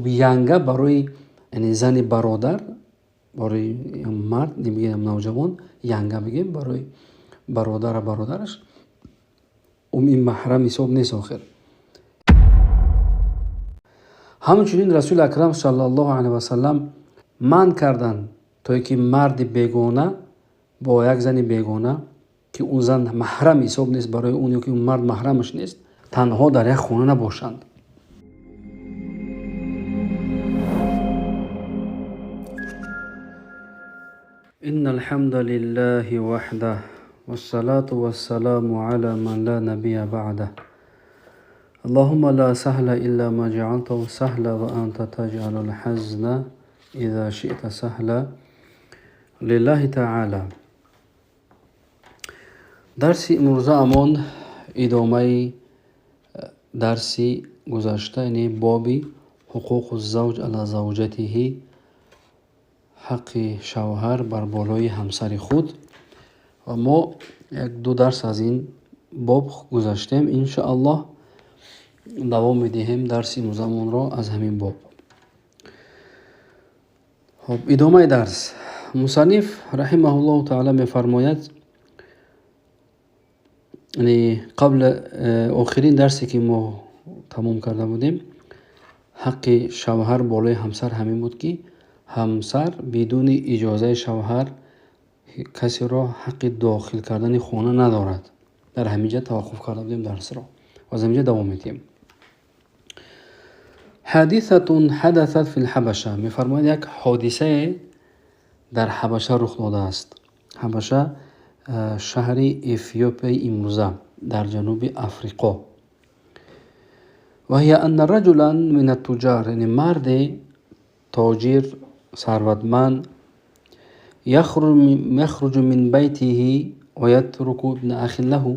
Янга барои яъне зани бародар, барои мард мегӯям навҷавон, янга бигем барои бародара бародараш, ин маҳрам ҳисоб нест охир. Ҳамчунин Расули Акрам саллаллоҳу алайҳи васаллам манъ карданд, то ки марди бегона бо як зани бегона, ки он зан маҳрам ҳисоб нест барои он ё ки он мард маҳрамаш нест, танҳо дар як хона набошанд. إن الحمد لله وحده والصلاة والسلام على من لا نبي بعده اللهم لا سهل إلا ما جعلته سهلا وأنت تجعل الحزن إذا شئت سهلا لله تعالى. Дарси имрӯзаамон идомаи дарси гузашта, яъне боби ҳуқуқу завҷ ала завҷатиҳи, ҳаққи шавҳар бар болои ҳамсари худ. Ва мо як-ду дарс аз ин боб гузаштем. Иншоаллоҳ давом медиҳем дарси имрӯзамонро аз ҳамин боб. Хоб, идомаи дарс. Мусанниф раҳимаҳуллоҳу таъала мефармояд, яъне қабл охирин дарсе ки мо тамом карда будем, ҳаққи шавҳар болои ҳамсар ҳамин буд, ки ҳамсар бидуни иҷозаи шавҳар касеро ҳаққи дохил кардани хона надорад. Дар ҳамин ҷа таваққуф карда будем дарсро. Аз ҳамин ҷа давом медиҳем. Ҳадисатун ҳадасат фил ҳабаша. Мефармояд, як ҳодисае дар Ҳабаша рух додааст. Ҳабаша шаҳри Эфиопияи имрӯза дар ҷануби Африқо. Ва ҳия анна раҷулан мин аттуҷар, яъне марде тоҷир, сарватманд, яхруҷу мин байтиҳи ва ятруку ибна ахин лаҳу,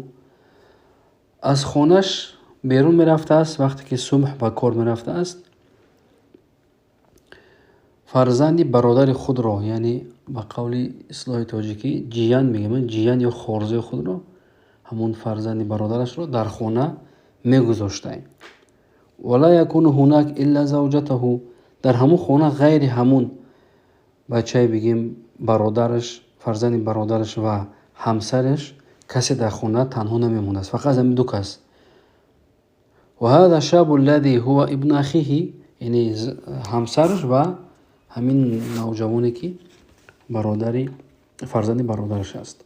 аз хонаш берун мерафтааст вақте ки субҳ ба кор мерафтааст, фарзанди бародари худро, яъне ба қавли ислоҳи тоҷикӣ ҷиян мегӯем, ҷиян ё хорзои худро, ҳамон фарзанди бародарашро дар хона мегузоштанд. Ва ла якуну ҳунак илла завҷатаҳу, дар ҳамон хона ғайри ҳамон бачае бигем бародараш, фарзанди бародараш ва ҳамсараш касе дар хона танҳо намемондааст, фақат ҳамин ду кас. Ва ҳаза шабу аллази ҳува ибну ахиҳи, яъне ҳамсараш ва ҳамин навҷавоне ки бародари фарзанди бародараш аст.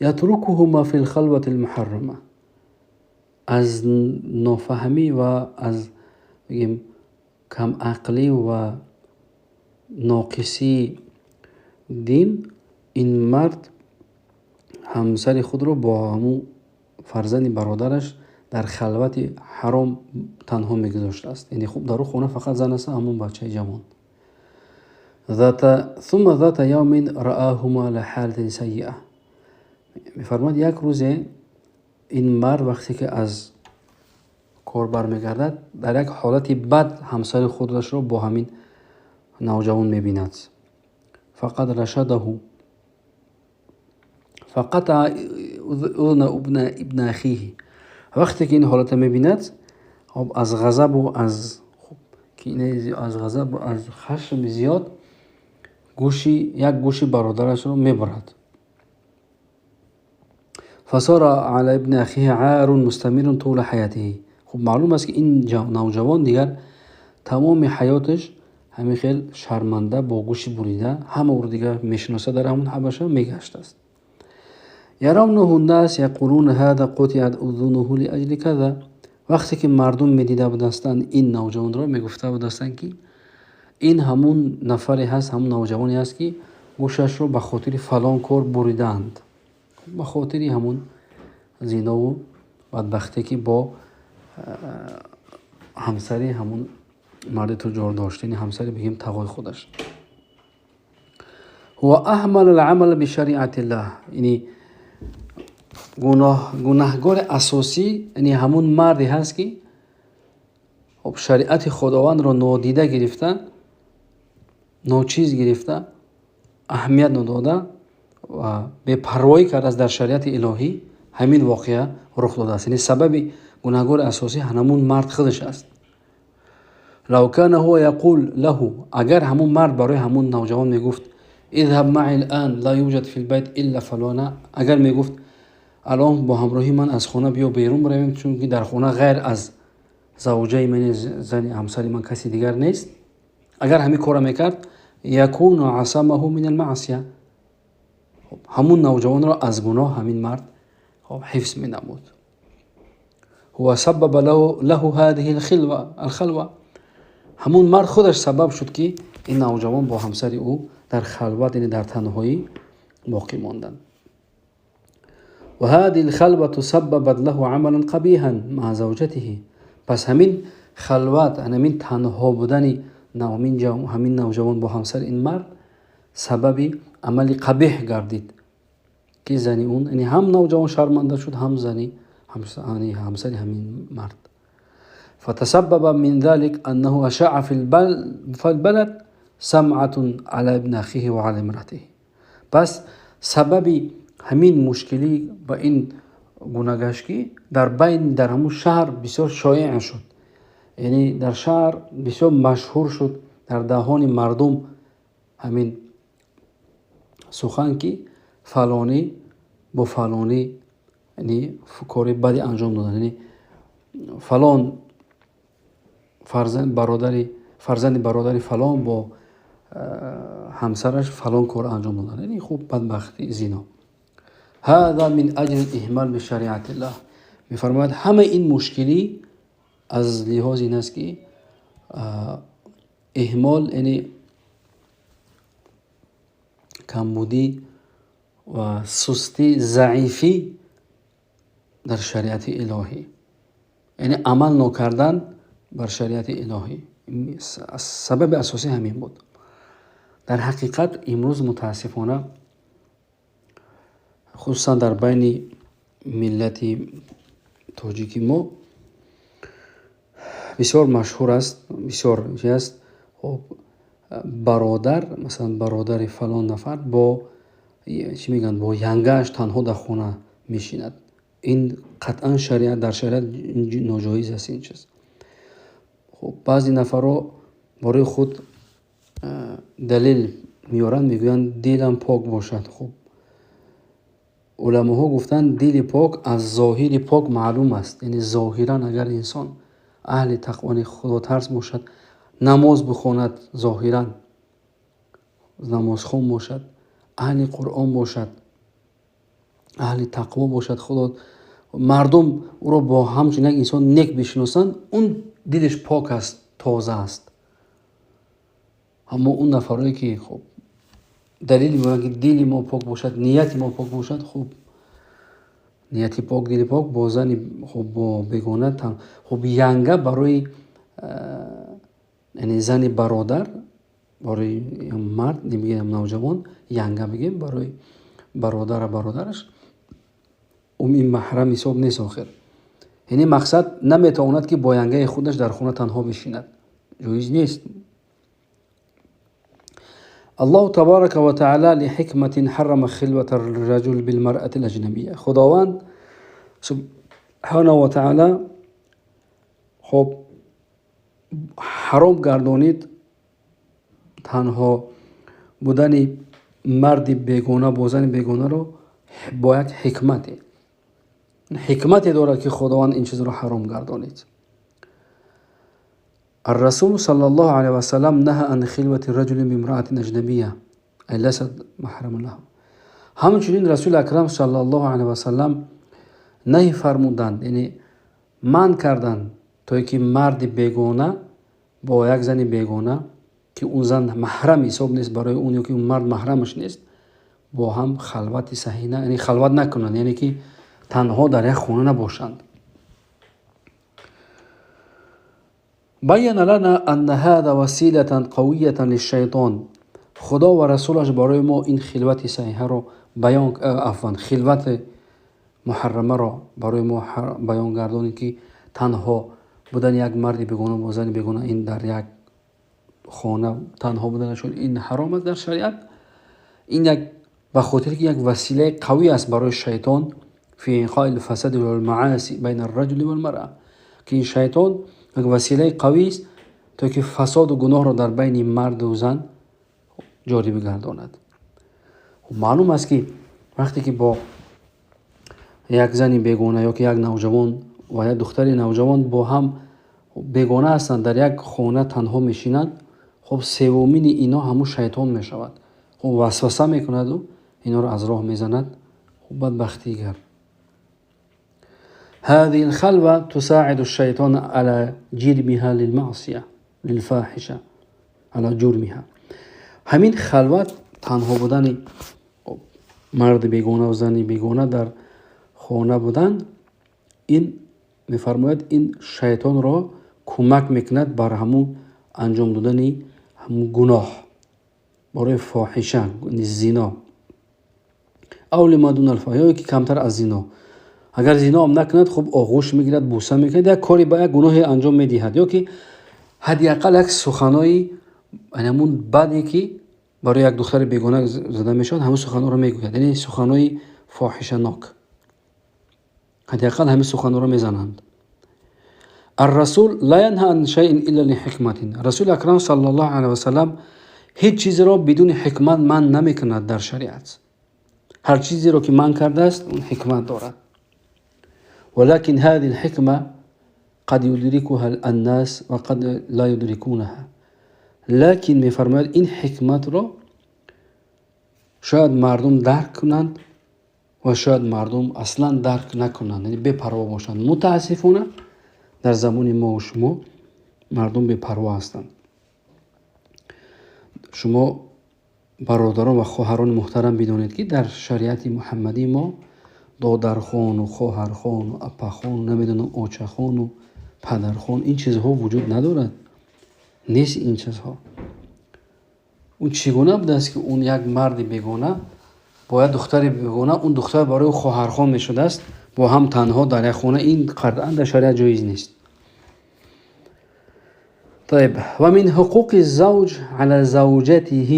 Ятрукуҳума фил халвати лмуҳаррама, аз нофаҳмӣ ва аз бигем камақлӣ ва ноқисии дин ин мард ҳамсари худро бо ҳамун фарзанди бародараш дар халвати ҳаром танҳо мегузоштааст. Яъне хуб дар ӯ хона фақат зан аст, ҳамун бачаи ҷавон. Сума зата явмин раахума ала ҳалатин сайиа. Мефармояд, як рӯзе ин мард вақте ки аз кор бармегардад, дар як ҳолати бад ҳамсари худашро бо ҳамин навҷавон мебинад. Фақад рашадаҳу фақатаа узна ибна ахиҳи. Вақте ки ин ҳолатро мебинад, хоб аз ғазабу аз аз ғазабу аз хашми зиёд гӯши як гӯши бародарашро мебурад. Фасара ала ибни ахиҳи арун мустамирун тула ҳаятиҳи. Хуб маълум аст, ки ин навҷавон дигар тамоми ҳаёташ ҳамин хел шарманда бо гӯши бурида, ҳама ӯро дигар мешиноса дар ҳамон ҳабаша мегаштааст. Яравнаҳу ннас яқулуна ҳаза қутиат узунуҳу лиаҷли каза. Вақте ки мардум медида будастанд ин навҷавонро, мегуфта будастанд, ки ин ҳамун нафаре ҳаст, ҳамун навҷавоне ҳаст, ки гӯшашро ба хотири фалон кор буридаанд, ба хотири ҳамун зинову бадбахтие, ки бо ҳамсари ҳамун марди туҷор дошт, яъне ҳамсари бигем тағои худаш. Ва аҳмала л-амала бишариатиллаҳ, яъне гунаҳгори асосӣ, яъне ҳамун марде ҳаст, ки хоб шариати Худовандро нодида гирифта, ночиз гирифта, аҳамият надода ва бепарвоӣ кардааст дар шариати илоҳӣ, ҳамин воқеа рух додааст. Яъне сабаби гунаҳгори асосӣ ҳамун мард худаш аст. لو كان هو يقول له, агар ҳамун мард барои ҳамун навҷавон мегуфт: اذهب معي الآن لا يوجد في البيت إلا فلانة, агар мегуфт: алон бо ҳамроҳи ман аз хона биё берун биравем, чунки дар хона ғайр аз завҷаи ман, зани ҳамсари ман, каси дигар нест, агар ҳамин корро мекард, يكون عصمه من المعصية, ҳамун навҷавонро аз гуноҳ ҳамин мард ҳифз менамуд. هو سبب له هذه الخلوة, ҳамун мард худаш сабаб шуд, ки ин навҷавон бо ҳамсари ӯ дар халват, яъне дар танҳоӣ боқӣ монданд. وهذه الخلوة سببت له عملا قبيحا مع زوجته. Пас ҳамин халват, ҳамин танҳо будани ҳамин навҷавон бо ҳамсари ин мард сабаби амали қабеҳ гардид, ки зани он, яъне ҳам навҷавон шарманда шуд, ҳам зани ҳамсари ҳамин мард. فتسبب من ذلك أنه أشاع في البلد سمعة على ابن أخيه وعلى امرأته. Пас сабаби ҳамин мушкилӣ ба ин гуна гашт, ки дар байн, дар ҳамун шаҳр бисёр шоеъ шуд, яъне дар шаҳр бисёр машҳур шуд, дар даҳони мардум ҳамин сухан, ки фалонӣ бо фалонӣ, яъне кори баде анҷом доданд, яъне фалон фарзанд бародари, фарзанди бародари фалон бо ҳамсараш фалон кор анҷом доданд, яъне хуб, бадбахтӣ, зино. هذا من أجل الإهمال بشريعة الله. Мефармояд, ҳамаи ин мушкилӣ аз лиҳози ин аст, ки иҳмол, яъне камбудӣ ва сустӣ, заифӣ дар шариати илоҳӣ, яъне амал нокардан бар шариати илоҳӣ, сабаби асосӣ ҳамин буд. Дар ҳақиқат, имрӯз мутаассифона, хусусан дар байни миллати тоҷики мо бисёр машҳур аст, бисёр чи аст. Хоб, бародар, масалан, бародари фалон нафар бо, чӣ мегӯянд, бо янгааш танҳо дар хона мешинад. Ин қатъан шариат, дар шариат ноҷоиз аст ин чиз. Хуб, баъзе нафарҳо барои худ далел меоранд, мегӯянд: «Дилам пок бошад». Хуб, уламоҳо гуфтанд, дили пок аз зоҳири пок маълум аст. Яъне зоҳиран агар инсон аҳли тақвони худотарс бошад, намоз бихонад, зоҳиран намозхон бошад, аҳли Қуръон бошад, аҳли тақво бошад, худо, мардум ӯро бо ҳамчун як инсон нек бишиносанд, он дилаш пок аст, тоза аст. Аммо он нафарое, ки хуб, далел меоранд, ки дили мо пок бошад, нияти мо пок бошад, хуб, нияти пок, дили пок, бо зани, хуб, бо бегона. Хуб, янга барои, яъне зани бародар, барои мард мегӯям, навҷавон, янга бигем, барои бародара, бародараш ин маҳрам ҳисоб нест охир. Яъне мақсад, наметавонад, ки бо янгаи худаш дар хона танҳо бишинад, ҷоиз нест. الله تبارك وتعالى لحكمة حرم خلوة الرجل بالمرأة الأجنبية. Худованд سبحانه وتعالى хоб, ҳаром гардонид танҳо будани марди бегона бо зани бегонаро бо як ҳикмате. Ҳикмате дорад, ки Худованд ин чизро ҳаром гардонид. الرسول صلى الله عليه وسلم نهى عن خلوة الرجل بامرأة أجنبية أي ليست محرم له. Ҳамчунин Расули Акрам صلى الله عليه وسلم наҳй фармуданд, яъне манъ карданд, то ки марди бегона бо як зани бегона, ки он зан маҳрам ҳисоб нест барои он ё ки он мард маҳрамаш нест, бо ҳам халвати саҳӣ, яъне халват накунанд, яъне ки танҳо дар як хона набошанд. بين لنا أن هذا وسيلة قوية للشيطان. Худо ва расулаш барои мо ин хилвати саҳиҳаро баён, афван, хилвати муҳаррамаро барои мо баён гардонид, ки танҳо будани як марди бегона бо зани бегона, ин дар як хона танҳо буданашон, ин ҳаром аст дар шариат. Ин як ба хотире, ки як василаи қавӣ аст барои шайтон في إيقاع الفساد والمعاصي بين الرجل والمرأة, ки ин шайтон як василаи қавист. то ки фасоду гуноҳро дар байни марду зан ҷорӣ бигардонад. Маълум аст, ки вақте ки бо як зани бегона ё ки як навҷавон ва як духтари навҷавон бо ҳам бегона ҳастанд, дар як хона танҳо мешинанд, хуб, севумини ино ҳамун шайтон мешавад. Хуб, васваса мекунаду иноро аз роҳ мезанад. Хуб, бадбахтии гар. هذه الخلوة تساعد الشيطان على جرمها للمعصية للفاحشة على جرمها. Ҳамин халват, танҳо будани марди бегона ва зани бегона дар хона будан, ин, мефармояд, ин шайтонро кӯмак мекунад бар ҳамун анҷом додани ҳамун гуноҳ барои фоҳиша, зино, أو لما دون ё ки камтар аз зино. Агар зиноам накунад, хуб, оғӯш мегирад, бӯса мекунад, як кори ба як гуноҳе анҷом медиҳад ё ки ҳадди ақал як суханои ҳамун баде, ки барои як духтари бегона зада мешавад, ҳамун суханҳоро мегӯяд, яъне суханои фоҳишанок, ҳадди ақал ҳамин суханҳоро мезананд. الرسول لا ينهى عن شيء إلا لحكمة. Расули акрам саллаллоҳу алайҳи васаллам ҳеҷ чизеро бидуни ҳикмат манъ намекунад. Дар шариат ҳар чизеро ки манъ кардааст, он ҳикмат дорад. ولكن هذه الحكمة قد يدركها الناس وقد لا يدركونها. Лекин, мефармояд, ин ҳикматро шояд мардум дарк кунанд ва шояд мардум аслан дарк накунанд, яъне бепарво бошанд. Мутаассифона, дар замони мову шумо мардум бепарво ҳастанд. Шумо, бародарон ва хоҳарони муҳтарам, бидонед, ки дар шариати муҳаммадии мо додархону хоҳархону апахону, намедонам, очахону падархон, ин чизҳо вуҷуд надорад, нест ин чизҳо. Он чӣ гуна будааст, ки он як марди бегона бо як духтари бегона, он духтар барои хоҳархон мешудааст, бо ҳам танҳо дар як хона? Ин қатъан дар шариат ҷоиз нест. طيب، ومن حقوق الزوج على زوجته.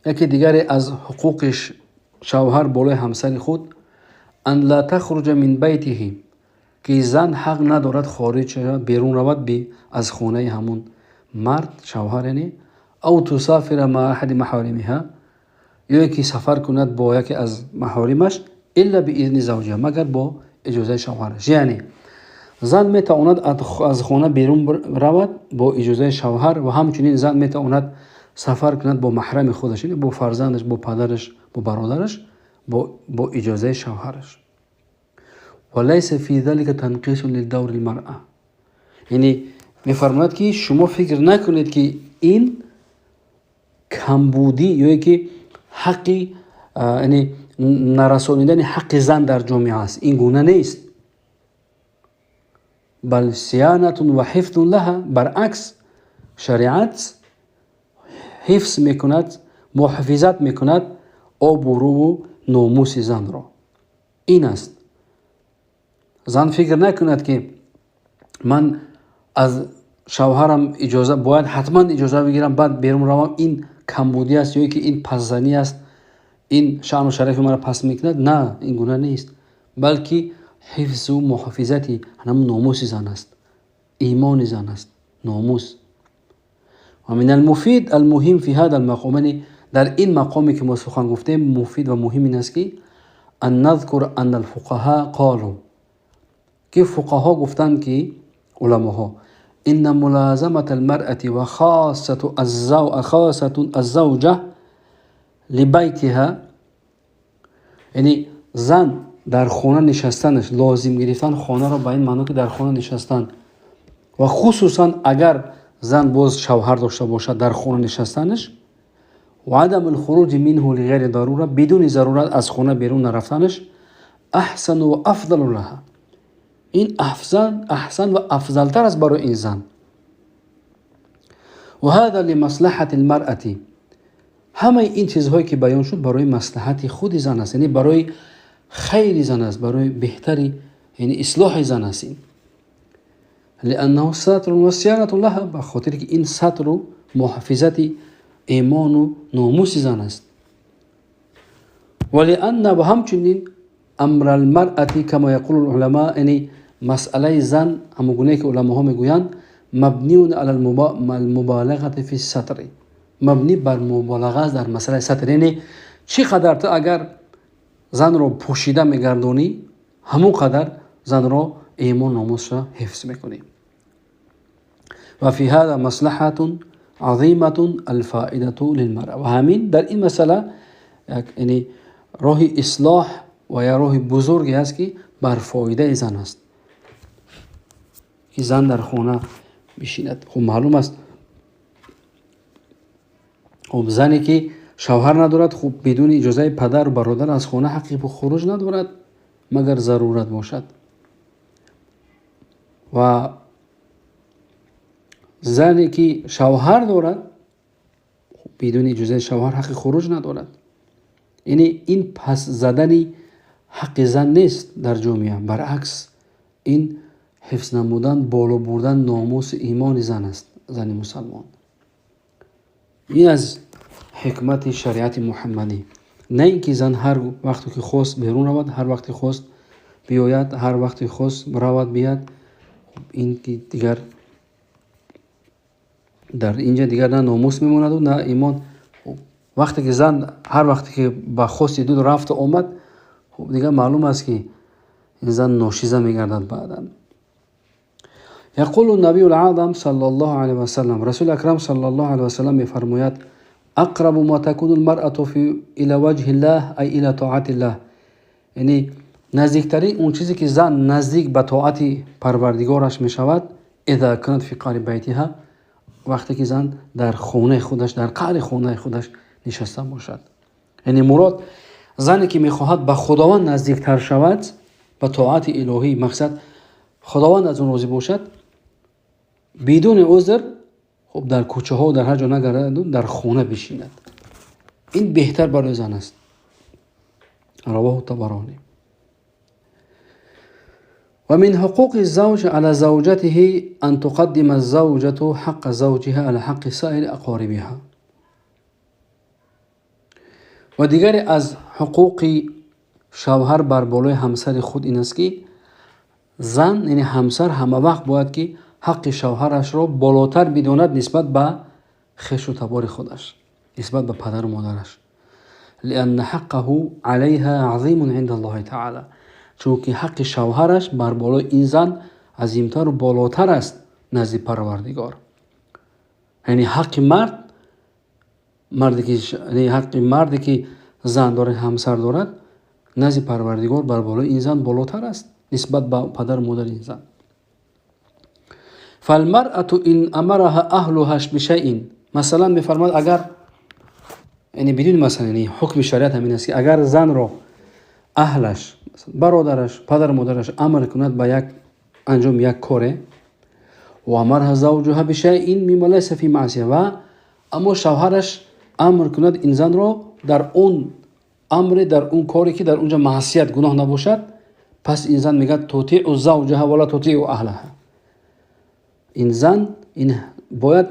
Яке дигаре аз ҳуқуқи шавҳар болои ҳамсари худ: أن لا تخرج من بيته, ки зан ҳақ надорад хориҷ шавад, берун равад аз хонаи ҳамун мард, шавҳар, яъне أو تسافر مع أحد محارمها, ё ки сафар кунад бо яке аз маҳоримаш, إلا بإذن زوجها, магар бо иҷозаи шавҳараш. Яъне зан метавонад аз хона берун равад бо иҷозаи шавҳар ва ҳамчунин зан метавонад сафар кунад бо маҳрами худаш, яъне бо фарзандаш, бо падараш, бо бародараш, бо иҷозаи шавҳараш. وليس في ذلك تنقيص لدور المرأة. Яъне мефармояд, ки шумо фикр накунед, ки ин камбудӣ ё ки ҳаққи, яъне нарасонидани ҳаққи зан дар ҷомеа аст. Ин гуна нест. بل صيانة وحفظ لها. Баръакс, шариат ҳифз мекунад, муҳофизат мекунад обрӯву номуси занро. Ин аст. Зан фикр накунад, ки ман аз шавҳарам иҷоза бояд, ҳатман иҷоза бигирам, баъд берун равам, ин камбудӣ аст ё ки ин пасзанӣ аст, ин шаъну шарафи маро паст мекунад. На, ин гуна нест, балки ҳифзу муҳофизати ҳамун номуси зан аст, имони зан аст, номус. ومن المفيد المهم في هذا المقام, яъне дар ин мақоме, ки мо сухан гуфтем, муфид ва муҳим ин аст, ки أن نذكر أن الفقهاء قالوا, ки фуқаҳо гуфтанд, ки уламоҳо: إن ملازمة المرأة وخاصة الزوجة لبيتها, яъне зан дар хона нишастанаш, лозим гирифтан хонаро ба ин маъно, ки дар хона нишастан ва хусусан агар зан боз шавҳар дошта бошад, дар хона нишастанаш, وعدم الخروج منه لغير ضرورة, бидуни зарурат аз хона берун нарафтанаш, أحسن وأفضل لها, ин аҳсан ва афзалтар аст барои ин зан. وهذا لمصلحة المرأة. Ҳамаи ин чизҳое, ки баён шуд, барои маслиҳати худи зан аст, яъне барои хайри зан аст, барои беҳтари, яъне ислоҳи зан аст ин. لأنه ستر وصيانة لها, ба хотире ки ин сатру муҳофизати имону номуси зан аст. ولأن, ва ҳамчунин أمر المرأة كما يقول العلماء, яъне Масъалаи зан ҳамон гунае ки уламоҳо мегӯянд мабниун ала алмубалағати фи сатри, мабни бар мубалаға аст дар масъалаи сатр. Яъне чӣ қадар ту агар занро пӯшида мегардонӣ, ҳамон қадар занро имон номусро ҳифз мекунӣ. Ва фи ҳаза маслаҳатун азиматун алфоидату лилмара. Ва ҳамин дар ин масъала яъне роҳи ислоҳ ва я роҳи бузурге аст ки бар фоидаи зан аст, ки зан дар хона бишинад. Хуб маълум аст, хуб зане ки шавҳар надорад, хуб бидуни иҷозаи падару бародар аз хона ҳаққи хуруҷ надорад, магар зарурат бошад. Ва зане ки шавҳар дорад, бидуни иҷозаи шавҳар ҳаққи хуруҷ надорад. Яъне ин пас задани ҳаққи зан нест дар ҷомеа, баръакс ин ҳифз намудан, боло бурдан номуси имони зан аст, зани мусалмон. Ин аз ҳикмати шариати муҳаммадӣ. На ин ки зан ҳар вақте ки хост берун равад, ҳар вақте хост биёяд, ҳар вақте хост равад бияд. Ин ки дигар дар инҷа дигар на номус мемонаду на имон. Вақте ки зан ҳар вақте ки ба хости дуд рафту омад, хуб дигар маълум аст ки ин зан ношиза мегардад баъдан. Яқулу набию лаъзам саллаллоҳу алайҳи васаллам, расули акрам саллаллоҳу алайҳи васаллам мефармояд: ақрабу ма такуну лмарату ила ваҷҳи ллаҳ ай ила тоати ллаҳ. Яъне наздиктарин он чизе ки зан наздик ба тоати парвардигораш мешавад, иза канат фи қари байтиҳа, вақте ки зан дар хонаи худаш, дар қаъри хонаи худаш нишаста бошад. Яъне мурод зане ки мехоҳад ба Худованд наздиктар шавад, ба тоати илоҳӣ, мақсад Худованд аз он розӣ бошад, бидуни узр хуб дар кӯчаҳо дар ҳар ҷо нагардад, дар хона бишинад. Ин беҳтар барои зан аст. Равоҳу Табаронӣ. Ва мин ҳуқуқи завҷ ала завҷатиҳи ан туқаддима завҷату ҳаққа завҷиҳа ала ҳаққи саири ақорибиҳа. Ва дигаре аз ҳуқуқи шавҳар бар болои ҳамсари худ ин аст ки зан, яъне ҳамсар, ҳама вақт бояд ки ҳаққи шавҳарашро болотар бидонад нисбат ба хешу табори худаш, нисбат ба падару модараш. Лианна ҳаққаҳу алайҳа азимун инда Аллоҳи таъала, чунки ҳаққи шавҳараш бар болои ин зан азимтару болотар аст назди Парвардигор. Яъне ҳаққи мард, марде ки ҳаққи марде ки зан дорад, ҳамсар дорад, назди Парвардигор бар болои ин зан болотар аст нисбат ба падару модари ин зан. Фалмарату ин амараҳа аҳлуҳа бишайин, масалан мефармояд, агар яъне бидуни масалан, яъне ҳукми шариат ҳамин аст ки агар занро аҳлаш, бародараш, падару модараш амр кунад ба як анҷоми як коре, ва амараҳа завҷуҳа бишайин мимма лайса фи маъсия, ва аммо шавҳараш амр кунад ин занро дар он амре, дар он коре ки дар онҷа маъсият, гуноҳ набошад, пас ин зан мегӯяд тутиу завҷаҳа вала тутиу аҳлаҳа. Ин зан ин бояд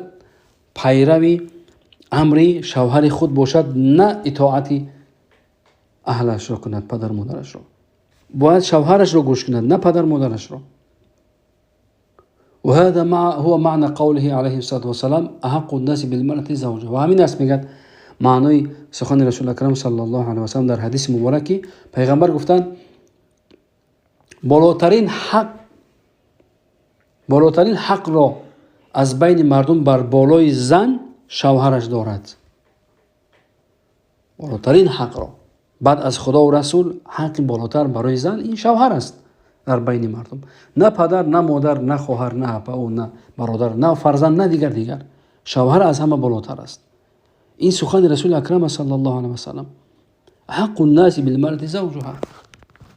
пайрави амри шавҳари худ бошад, на итоати аҳлашро кунад, падару модарашро. Бояд шавҳарашро гӯш кунад, на падару модарашро. وهذا هو معنى قوله عليه الصلاة والسلام أحق الناس بالمرأة زوجها. و ҳамин аст мегӯяд маънои сухани расули акрам саллаллоҳу алайҳи васаллам дар ҳадиси муборак, ки пайғамбар гуфтанд болотарин ҳақро аз байни мардум бар болои зан шавҳараш дорад. Болотарин ҳақро баъд аз Худову Расул ҳаққи болотар барои зан ин шавҳар аст дар байни мардум. На падар, на модар, на хоҳар, на апау, на бародар, на фарзанд, на дигар. Шавҳар аз ҳама болотар аст. Ин сухани расули акрам саллаллоҳу алайҳи васаллам. ҳаққу ннаси билмарати завҷуҳа.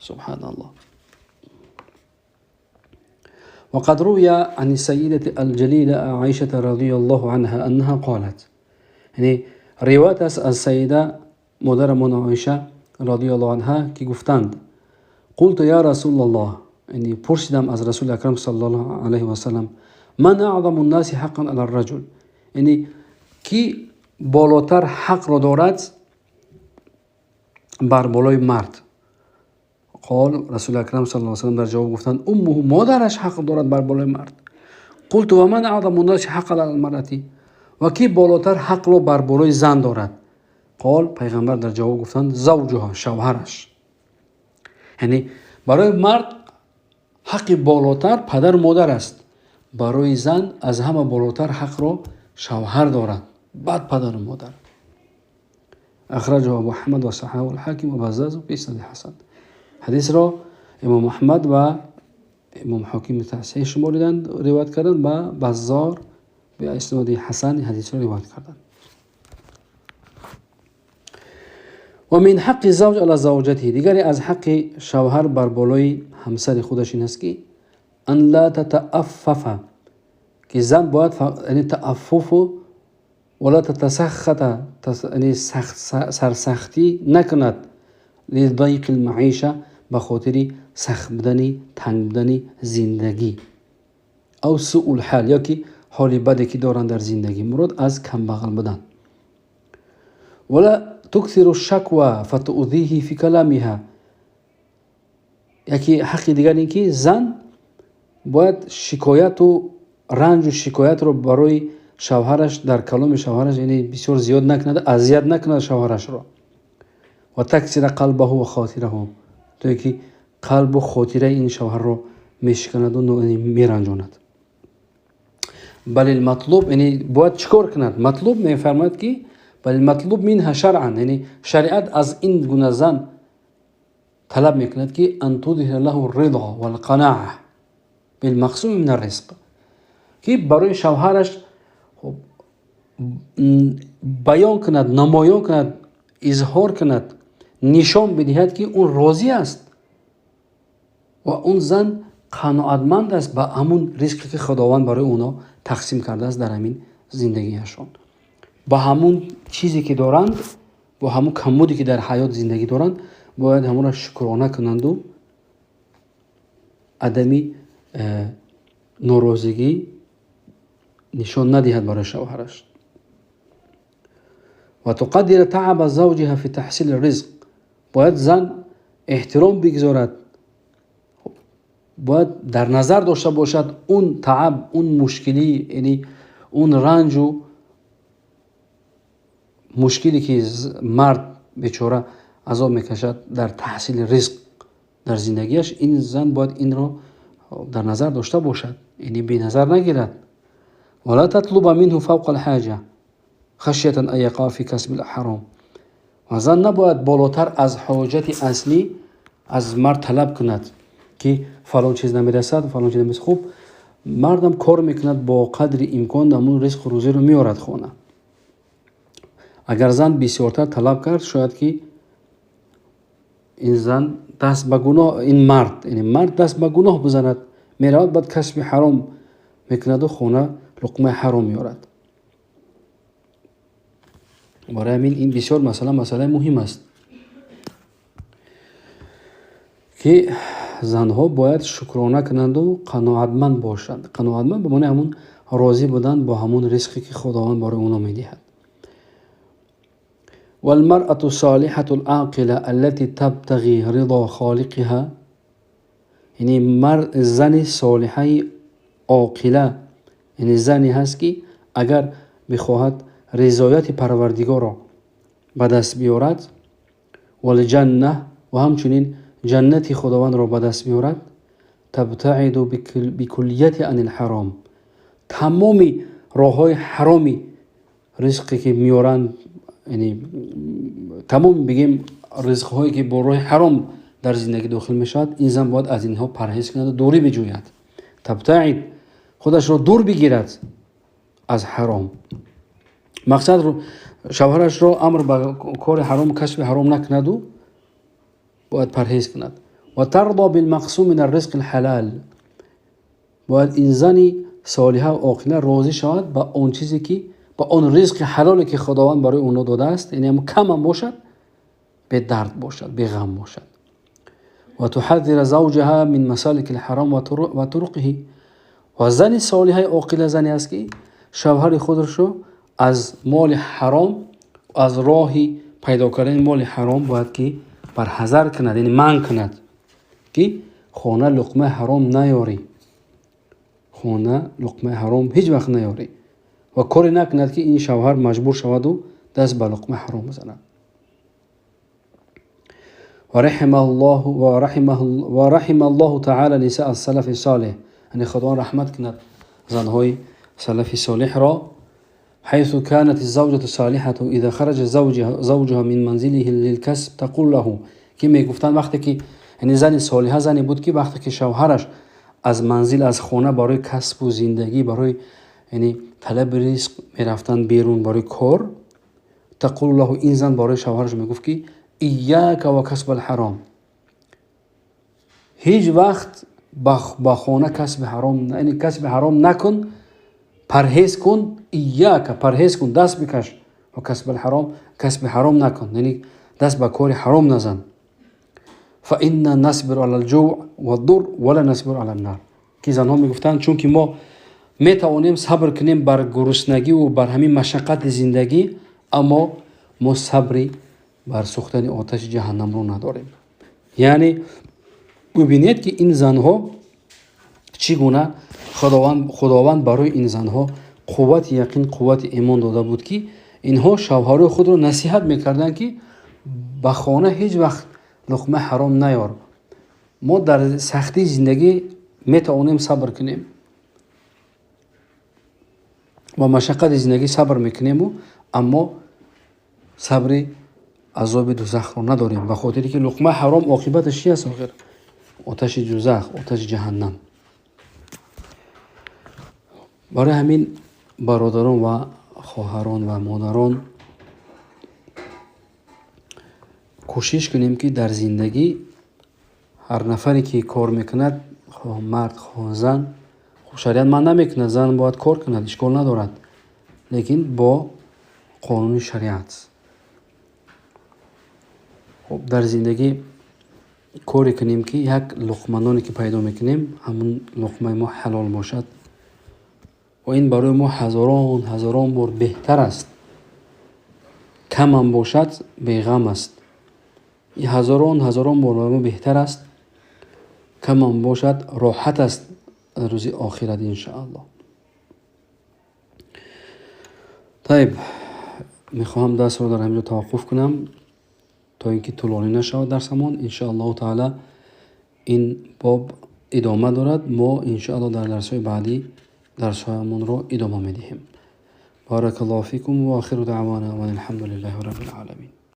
Субҳаналлоҳ. وقد روي عن السيدة الجليلة عائشة رضي الله عنها أنها قالت، يعني روایت است از سیده مادرمان عایشه رضی الله عنها که گفتند قلت یا رسول الله، یعنی پرسیدم از رسول اکرم صلی الله علیه و سلم، من اعظم الناس حقا علی الرجل، یعنی کی بالاتر حق را دارد بر بالای مرد؟ Қол Расули Акрам саллаллоҳу алайҳи васаллам дар ҷавоб гуфтанд: уммуҳу, модараш ҳақ дорад бар болои мард. Қулту ва ман аъзаму наси ҳаққан алал марати, ва ки болотар ҳақро бар болои зан дорад? Қол, пайғамбар дар ҷавоб гуфтанд: завҷуҳа, шавҳараш. Яъне барои мард ҳаққи болотар падару модар аст, барои зан аз ҳама болотар ҳақро шавҳар дорад, баъд падару модар. Ахраҷаҳу Абу Аҳмад ва саҳаҳу ал-Ҳоким ва Баззаз би иснади ҳасан. Ҳадисро Имом Аҳмад ва Имом Ҳоким тасҳиҳ шумориданд, ривоят карданд, ва Баззор би иснади ҳасан ҳадисро ривоят карданд. Ва мин ҳаққи завҷ ала завҷатиҳи, дигаре аз ҳаққи шавҳар бар болои ҳамсари худаш ин аст ки ан ла татааффафа, ки зан бояд яъне тааффуфу ва ла татасаххата, яъне сарсахтӣ накунад, лидайқи лмаиша, ба хотири сахт будани, танг будани зиндагӣ, ав суул ҳал, ё ки ҳоли баде ки доранд дар зиндагӣ, мурод аз камбағал будан. Вала туксиру шаква фатуъзиҳи фи каламиҳа, яке ҳаққи дигар ин ки зан бояд шикояту ранҷу шикоятро барои шавҳараш дар каломи шавҳараш, яъне бисёр зиёд накунад, азият накунад шавҳарашро. Ва таксира қалбаҳу ва хотираҳу, то ки қалбу хотираи ин шавҳарро мешиканаду меранҷонад. Бал илматлуб, яъне бояд чӣ кор кунад? Матлуб мефармояд ки бал илматлуб минҳа шаръан, яъне шариат аз ин гуна зан талаб мекунад ки ан тудҳира лаҳу ридо валқанаа билмақсуми мин арризқ, ки барои шавҳараш баён кунад, намоён кунад, изҳор кунад, нишон бидиҳад ки он розӣ аст ва он зан қаноатманд аст ба ҳамун ризқе ки Худованд барои онҳо тақсим кардааст дар ҳамин зиндагиашон, ба ҳамун чизе ки доранд, бо ҳамун камбуде ки дар ҳаёт зиндагӣ доранд, бояд ҳамонро шукрона кунанду адами норозигӣ нишон надиҳад барои шавҳараш. Ва туқаддира тааба завҷиҳа фи таҳсили ризқ, бояд зан эҳтиром бигзорад, бояд дар назар дошта бошад он тааб, он мушкилӣ, яъне он ранҷу мушкиле ки мард бечора азоб мекашад дар таҳсили ризқ дар зиндагиаш, ин зан бояд инро дар назар дошта бошад, яъне беназар нагирад. Ва ла татлуба минҳу фавқа алҳоҷа хашятан ан яқаа фи касби алҳаром, ва зан набояд болотар аз ҳоҷати аслӣ аз мард талаб кунад ки фалон чиз намерасад, фалон чиз намерасад. Хуб, мардам кор мекунад бо қадри имкон ҳамун ризқу рӯзиро меорад хона. Агар зан бисёртар талаб кард, шояд ки ин зан даст ба гуноҳ, ин мард, яъне мард даст ба гуноҳ бизанад, меравад баъд касби ҳаром мекунаду хона луқмаи ҳаром меорад. Барои ҳамин ин бисёр масъалаи муҳим аст ки занҳо бояд шукрона кунанду қаноатманд бошанд. Қаноатманд ба маънои ҳамун розӣ будан бо ҳамун ризқе ки Худованд барои онҳо медиҳад. والمرأة الصالحة العاقلة التي تبتغي رضا خالقها، یعنی زن صالحه عاقله، یعنی زنی هست که اگر بخواهد رضایت پروردگار را به دست بیارد، والجنه، و همچنین جنت خداوند را به دست بیارد، تبتعد بکلیت عن الحرام، تمام راههای حرامی رزقی که میارند، یعنی تمام بگیم رزقهایی که با راه حرام در زندگی داخل میشود، این زن باید از اینها پرهیز کند و دوری بجوید. تبتعد، خودش را دور بگیرد از حرام. مقصد رو شوهرش را امر به کار حرام، کسب حرام نکند و باید پرهیز کند. و ترضى بالمقسوم من الرزق الحلال، باید این زنی صالحه و عاقله راضی شود به آن چیزی که با آن رزق حلالی که خداوند برای اونا داده است، یعنی هم کم هم باشد، به درد باشد، به غم باشد. و تحذر زوجها من مسالک الحرام و طرقه، و زن صالحه عاقله زنی است که شوهر خودش رو از مال حرام، از راهی پیدا کردن مال حرام باید که برحذر کند، یعنی منع کند. ки хона луқмаи ҳаром наёрӣ, хона луқмаи ҳаром ҳеҷ вақт наёрӣ ва коре накунад, ки ин шавҳар маҷбур шаваду даст ба луқмаи ҳаром бизанад. Ва раҳима Аллоҳу таала нисаа ас-салафи солеҳ, яъне Худованд раҳмат кунад занҳои салафи солеҳро. حيث كانت الزوجة الصالحة إذا خرج زوجها من منزله للكسب تقول له، ки мегуфтанд вақте ки, яъне зани солиҳа зане буд, ки вақте ки шавҳараш аз манзил, аз хона барои касбу зиндагӣ, барои яъне талаби ризқ мерафтанд берун барои кор, تقول له, ин зан барои шавҳараш мегуфт, ки إياك وكسب الحرام, ҳеҷ вақт ба хона касби ҳаром, яъне касби ҳаром накун, парҳез кун, إياك, парҳез кун, даст бикаш, وكسب الحرام, касби ҳаром накун, яъне даст ба кори ҳаром назан. فإنا نصبر على الجوع والضر ولا نصبر على النار, ки занҳо мегуфтанд, чунки мо метавонем сабр кунем бар гуруснагиву бар ҳамин машаққати зиндагӣ, аммо мо сабри бар сӯхтани оташи ҷаҳаннамро надорем. Яъне бубинед, ки ин занҳо чӣ гуна Худованд барои ин занҳо қуввати яқин, қуввати имон дода буд, ки инҳо шавҳарои худро насиҳат мекарданд, ки ба хона ҳеҷ вақт луқмаи ҳаром наёр, мо дар сахтии зиндагӣ метавонем сабр кунем ва машаққати зиндагӣ сабр мекунему, аммо сабри азоби дузахро надорем, ба хотире ки луқмаи ҳаром оқибаташ чи аст? Охир оташи дузах, оташи ҷаҳаннам. Барои ҳамин, бародарон ва хоҳарон ва модарон, кӯшиш кунем, ки дар зиндагӣ ҳар нафаре ки кор мекунад, хоҳ мард, хоҳ зан, хуб, шариат манъ намекунад, зан бояд кор кунад, ишкол надорад, лекин бо қонуни шариат. Хуб, дар зиндагӣ коре кунем, ки як луқма ноне ки пайдо мекунем, ҳамун луқмаи мо ҳалол бошад ва ин барои мо ҳазорон ҳазорон бор беҳтар аст. Камам бошад, беғам аст. Ҳазорон ҳазорон бор барои мо беҳтар аст, камам бошад, роҳат аст рӯзи охират, иншааллоҳ. Тайб, мехоҳам дарсро дар ҳамин ҷо таваққуф кунам, то ин ки тӯлонӣ нашавад дарсамон. Иншааллоҳу таала ин боб идома дорад, мо иншааллоҳ дар дарсҳои баъдӣ дарсҳоямонро идома медиҳем. Баракаллоҳу фикум ва охиру даъвана ва алҳамдулиллаҳи раббил оламин.